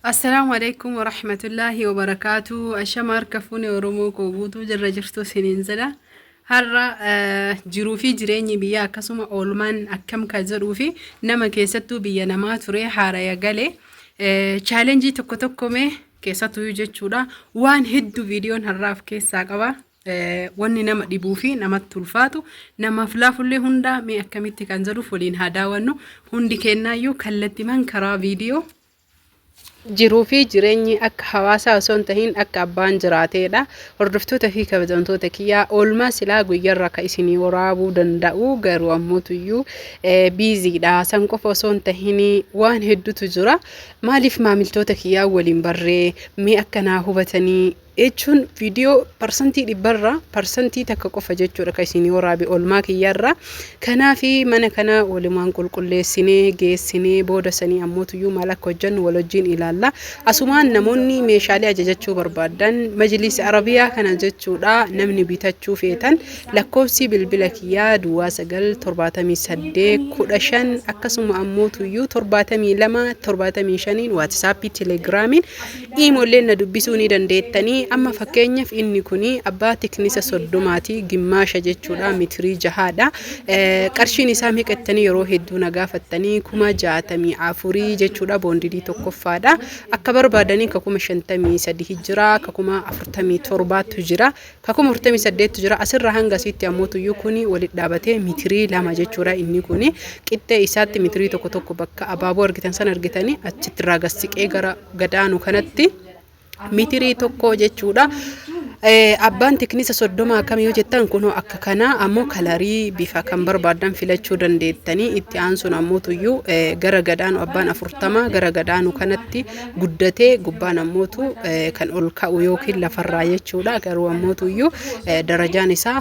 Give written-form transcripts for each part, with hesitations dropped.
Assalaamu alaikum warahmatullaahi wabarakaatu. Ashama harka fuune Oromoo koo guutuu jirra jirtu isiniin jedha. Har'a jiruu fi jireenyi biyyaa akkasuma oolmaan akkam ka jedhuu fi nama keessattuu biyya namaa ture haaraya gale chaalenjii tokko tokko mee keessattuu jechuudha waan hedduu viidiyoon har'aa of keessaa qaba. Wanni nama dhibuu fi namatti ulfaatu namaaf laafullee hundaa mee akkamitti kan jedhuuf waliin haa daawwannu. Hundi kennaayyuu kallattimaan karaa viidiyoo. Jiruu fi jireenyi akka hawaasaa osoo hin tahin akka abbaan jiraateedha. Hordoftoota fi kabajamtoota kiyyaa, oolmaa silaa guyyarra ka isinii waraabuu danda'u, garuu ammoo tuyyuu biiziidha. San qofa osoo hin tahin waan hedduutu jira. Maaliif maamiltoota kiyyaa waliin barree mee akka naa hubatanii jechuun viidiyoo 100%rraa 1% qofa jechuudha kan isinii waraabe oolmaa kiyyaarraa. Kanaaf mana kana walumaan qulqulleessinee geessinee booda sanii ammoo tuyyuu maal akka hojjennu wal wajjin ilaalla. Asumaan namoonni meeshaalee ajajachuu barbaadan, majlisa Arabiyaa kana jechuudha, namni bitachuu feetan lakkoofsi bilbila kiyyaa 09 78 15 akkasuma ammoo tuyyuu 72 75 Waatisaappii, Telegiraamiin, Iimoolleen na dubbisuu ni dandeettanii. Amma fakkeenyaaf inni kuni abbaa tiknisa 30ti, gimmaasha jechuudha, mitirii 6dha. Qarshiin isaa meeqa jettanii yeroo hedduu na gaafattanii, 64,000 jechuudha. Boondidii tokkoffaadha. Akka barbaadanii ka 53,000 jira, ka 47,000tu jira, ka 48,000tu jira. Asirraa hanga asitti ammoo tuyyuu kuni walitti dhaabatee mitirii 2 jechuudha. Inni kuni qixxee isaatti mitirii tokko tokko bakka abaaboo argitan san argitanii achitti irraa gassiqee gara gadaanu kanatti mitirii 1 jechuudha. Abbaan tiknisa 30 akkam yoo jettan, kunoo akka kanaa ammoo kalarii bifa kan barbaadan filachuu dandeettanii. Itti aansuun ammoo tuyyuu gara gadaanu abbaan 40 gara gadaanu kanatti guddatee gubbaan ammootu kan ol ka'u yookiin lafarraa jechuudha. Garuu ammoo tuyyuu darajaan isaa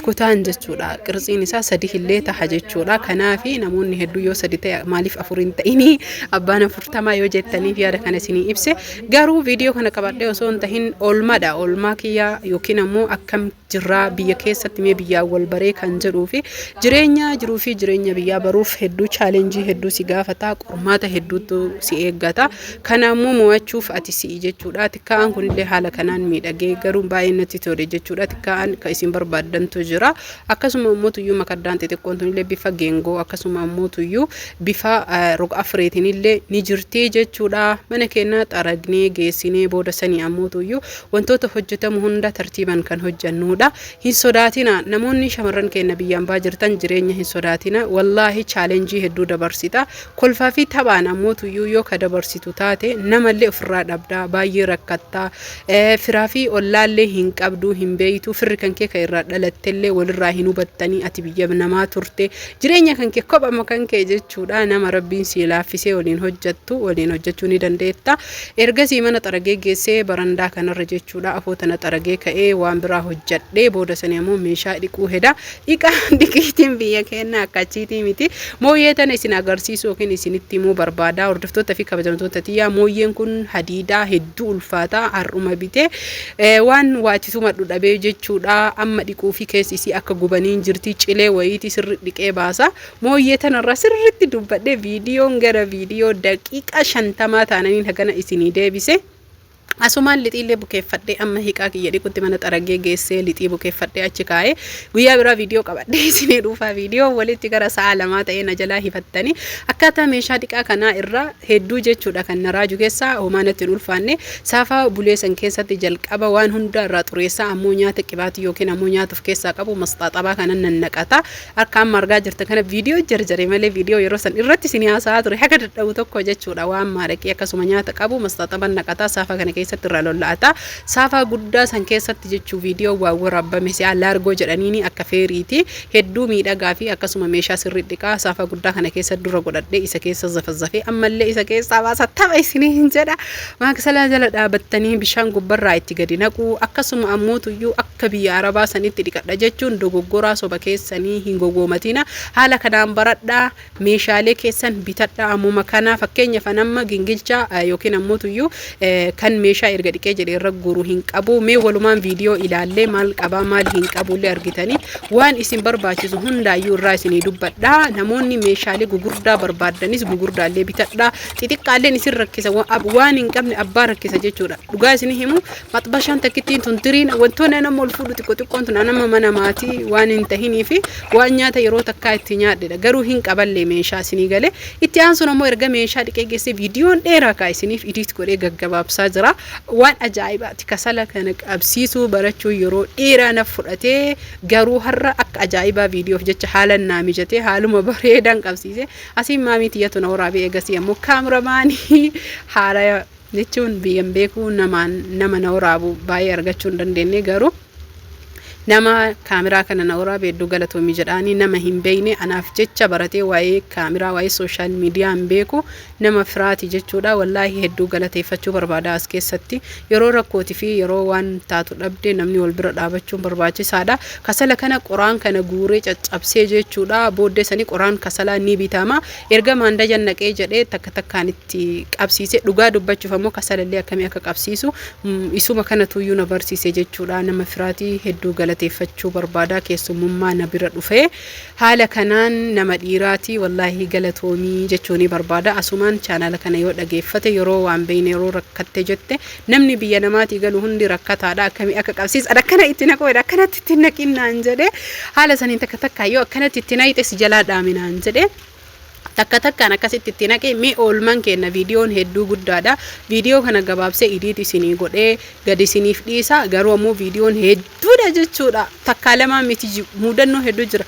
kutaan jechuudha. Qirtsiin isaa sadi illee taha jechuudha. Kanaafi namoonni hedduu yoo sadi ta'e maaliif afur hin ta'inii abbaan 40 yoo jettaniif yaada kana isinii ibse. Garuu viidiyoo kana qabadhee osoo hin tahin oolmaadha. Oolmaa kiyyaa yookiin ammoo akkam jirraa biyya keessatti, mee biyyaan wal baree kan jedhuu fi jireenya jiruu fi jireenya biyyaa baruuf hedduu chaalenjii hedduu si gaafata, qormaata hedduutu si eeggata. Kana ammoo mo'achuuf ati si'i jechuudha. Xiqqaa'aan kunillee haala kanaan miidhagee garuu baay'ee natti tole jechuudha. Xiqqaa'aan kan isin barbaaddantu jira. Akkasuma ammoo tuyyuu makaddaan xixiqqoon tunillee bifa geengoo, akkasuma ammoo tuyyuu bifa roga afreetinillee ni jirti jechuudha. Mana keenyaa xaragnee geessinee booda sanii ammoo tuyyuu wantoota hojjetamu hunda tartiiban kan hojjannudha. Hin sodaatina, namoonni shamarran keenya biyyaan baa jirtan, jireenya hin sodaatina. Wallaahi chaalenjii hedduu dabarsita. Kolfaa fi taphaan ammoo tuyyuu yoo ka dabarsitu taate namallee ofirraa dhabdaa, baay'ee rakkattaa. Firaa fi ollaallee hin qabdu, hin beeytu. Firri kan kee kan irraa dhalattellee walirraa hin hubattanii. Ati biyya namaa turte, jireenya kan kee kophama kan kee jechuudha. Nama Rabbiin sii laaffisee waliin hojjattu waliin hojjechuu ni dandeetta. Ergasii mana xaragee geessee barandaa kanarra jechuudha, afoo tana xaragee ka'ee waan biraa hojjadhee booda sanii ammoo meeshaa dhiquu heda. Dhiqaa dhiqiitiin biyya keenyaa akka achiitii miti. Mooyyee tana isin agarsiisuu yookiin isinitti himuu barbaada. Hordoftoota fi kabajamtoota tiyyaa, mooyyeen kun hadiidaa hedduu ulfaataa har'uma bite waan waachisu madhu dhabee jechuudha. Amma dhiquu fi keessi isii akka gubaniin jirti, cilee wayiitii sirri dhiqee baasa. Mooyyee tanarraa sirritti dubbadhee viidiyoon gara viidiyoo daqiiqaa 50 taananiin hagana isinii deebise. Asumaan lixiillee bukeeffadhee amma hiqaa kiyya dhiqutti mana xaragee geessee lixii bukeeffadhee achi kaa'ee guyyaa biraa viidiyoo qabadhee isinii dhufaa. Viidiyoo walitti gara sa'a 2 ta'ee na jalaa hifattanii. Akkaataa meeshaa dhiqaa kanaa irraa hedduu jechuudha kan na raaju keessaa homaa natti hin ulfaanne. Saafaa bulee san keessatti jalqaba waan hundaa irraa xureessaa, ammoo nyaata qibaatii yookiin ammoo nyaata of keessaa qabu masxaaxabaa kanan nannaqata. Akka amma argaa jirtan kana viidiyoo jarjare malee viidiyoo yeroo san irratti isin haasa'aa ture haga dadhabu tokko jechuudha. Waan maaraqii akkasuma nyaata qabu masxaaxaban naqataa, saafaa kana keessatti irraa lolla'ata. Saafaa guddaa san keessatti jechuu viidiyoo waan waraabame si'a laargoo jedhaniini akka feeriiti, hedduu miidhagaa fi akkasuma meeshaa sirrii dhiqaa. Saafaa guddaa kana keessa dura godhadhee isa keessa zafazafee ammallee isa keessaa baasa. Tapha isinii hin jedha. Maaksalaa jala dhaabattanii bishaan gubbarraa itti gadi naqu, akkasuma ammoo tuyyuu akka biyya Arabaa sanitti dhiqadha jechuun dogoggoraa, soba keessanii hin gowwoomatina. Haala kanaan baradhaa, meeshaalee keessan bitadhaa ammuma kana. Fakkeenyaaf amma gingilcha yookiin ammoo tuyyuu kan meeshaa Meeshaa erga dhiqee jedhee irra guuru hin qabu. Mee walumaan viidiyoo ilaallee maal qabaa maal hin qabullee argitanii waan isin barbaachisu hundaayyuu irraa isinii dubbadha. Namoonni meeshaalee gugurdaa barbaaddanis gugurdaallee bitadha. Xixiqqaalleen isin rakkisa, waan hin qabne abbaa rakkisa jechuudha. Dhugaa isin himu, maxbashaan takkittiin tun tiriin wantoonni nama ol fuudhu xiqqoo xiqqoon tun nama mana maatii waan hin tahinii fi waan nyaata yeroo takkaa itti nyaadhedha. Garuu hin qaballee meeshaa isinii galee. Itti aansuun ammoo erga meeshaa dhiqee geessee viidiyoon dheeraa kaa isiniif edit godhee gaggabaabsaa jira. Waan ajaa'ibaati, kasala kana qabsiisuu barachuu yeroo dheeraa na fudhatee, garuu har'a akka ajaa'ibaa viidiyoof jecha haalan naa mijatee haaluma bareedaan qabsiise. Asiin maamii tiyyatu na waraabee, eegasii ammoo kaameraamaanii haala jechuun biyyan beekuu namaan nama na waraabu baay'ee argachuu hin dandeenye, garuu nama kaameraa kana na waraabe hedduu galatoomii jedhaanii. Nama hin beekne anaaf jecha baratee, waa'ee kaameraa, waa'ee social media hin beeku, nama firaati jechuudha. Wallaahi hedduu galateeffachuu barbaada. As keessatti yeroo rakkootii fi yeroo waan taatu dhabde namni wal bira dhaabachuun barbaachisaadha. Kasala kana qoraan kana guuree caccabsee jechuudha. Booddee sanii qoraan kasalaa ni bitama. Erga maandajan naqee jedhee takka takkaan itti qabsiise. Dhugaa dubbachuuf ammoo kasalallee akkamii akka qabsiisu isuma kanatuyyuu na barsiise jechuudha. Nama firaatii hedduu galateeffachuu barbaada. Keessummummaa na bira dhufee haala kanaan nama dhiiraati, wallaahi galatoomii jechuu ni barbaada. Asumaan chaanaala kana yoo dhageeffate, yeroo waan beeyne, yeroo rakkatte jette, namni biyya namaatii galu hundi rakkataadha. Akkamii akka qabsiisan, akkana itti naqoodha, akkanatti itti naqinnaan jedhe. Haala saniin takka takka yoo akkanatti itti naqxe si jalaa dhaaminaan jedhe. Takka takkaan akkasitti itti naqe. Mee oolmaan kenna, viidiyoon hedduu guddaadha. Viidiyoo kana gabaabsee edit isinii godhee gad isiniif dhiisa. Garuu ammoo viidiyoon hedduudha jechuudha. Takkaa lamaa miti, mudannoo hedduu jira.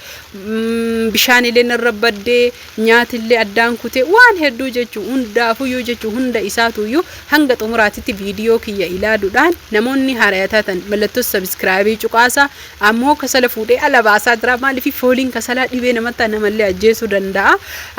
Bishaan illee narra baddee, nyaatillee addaan kutee, waan hedduu jechuu. Hundaafuyyuu jechuu, hunda isaatuyyuu hanga xumuraatitti viidiyoo kiyya ilaaluudhaan namoonni haaraya taatan mallattoo subscribe cuqaasa. Ammoo kasala fuudhee ala baasaa jira. Maaliif? Fooliin kasalaa dhibee namatti namallee ajjeesuu danda'a.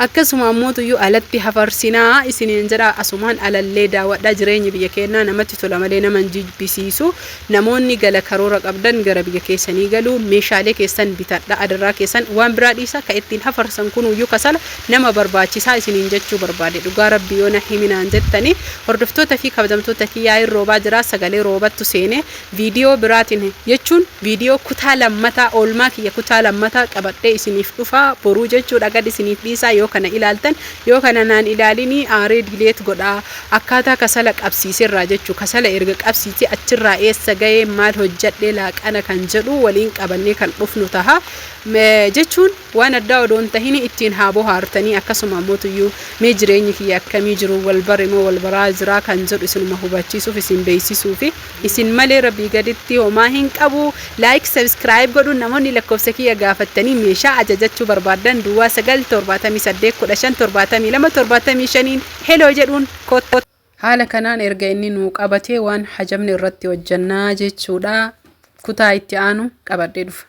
Akkasuma ammootuyyuu alatti hafarsinaa isiniin jedha. Asumaan alallee daawwadhaa. Jireenyi biyya keenyaa namatti tola malee nama hin jibbisiisu. Namoonni gala karoora qabdan gara biyya keessanii galuu meeshaalee keessan bitadha. Adarraa keessan waan biraa dhiisa, ka ittiin hafarsan kunuyyuu kasala nama barbaachisaa isiniin jechuu barbaade. Dhugaa rabbi yoo na himinaan jettanii, hordoftoota fi kabajamtoota kiyyaa, hin roobaa jira, sagalee roobattu seene. Viidiyoo biraatiin jechuun viidiyoo kutaa lammataa, oolmaa kiyya kutaa lammataa qabadhee isiniif dhufaa boruu jechuudha. Gad isiniif dhiisaa. Yoo kana ilaaltan, yoo kana naan ilaalinii aaree delete godhaa. Akkaataa kasala qabsiiserraa jechuu, kasala erga qabsiisee achirraa eessa ga'ee, maal hojjadhee, laaqana kan jedhu waliin qabannee kan dhufnu taha jechuun waan addaa odoo hin tahini ittiin haa bohaartanii. Akkasuma ammoo mee jireenyi kiyya akkamii jiru, wal bare moo wal baraa jiraa kan jedhu isinuma hubachiisuuf, isin beeksisuu fi isin malee rabbii gaditti homaa hin qabu. Like, subscribe godhuun namoonni lakkoofsa kiyya gaafattanii meeshaa ajajachuu barbaaddan 0978157275n hello jedhuun kottu. Haala kanaan erga inni nuu qabatee waan hajamne irratti hojjannaa jechuudha. Kutaa itti aanu qabadhee dhufa.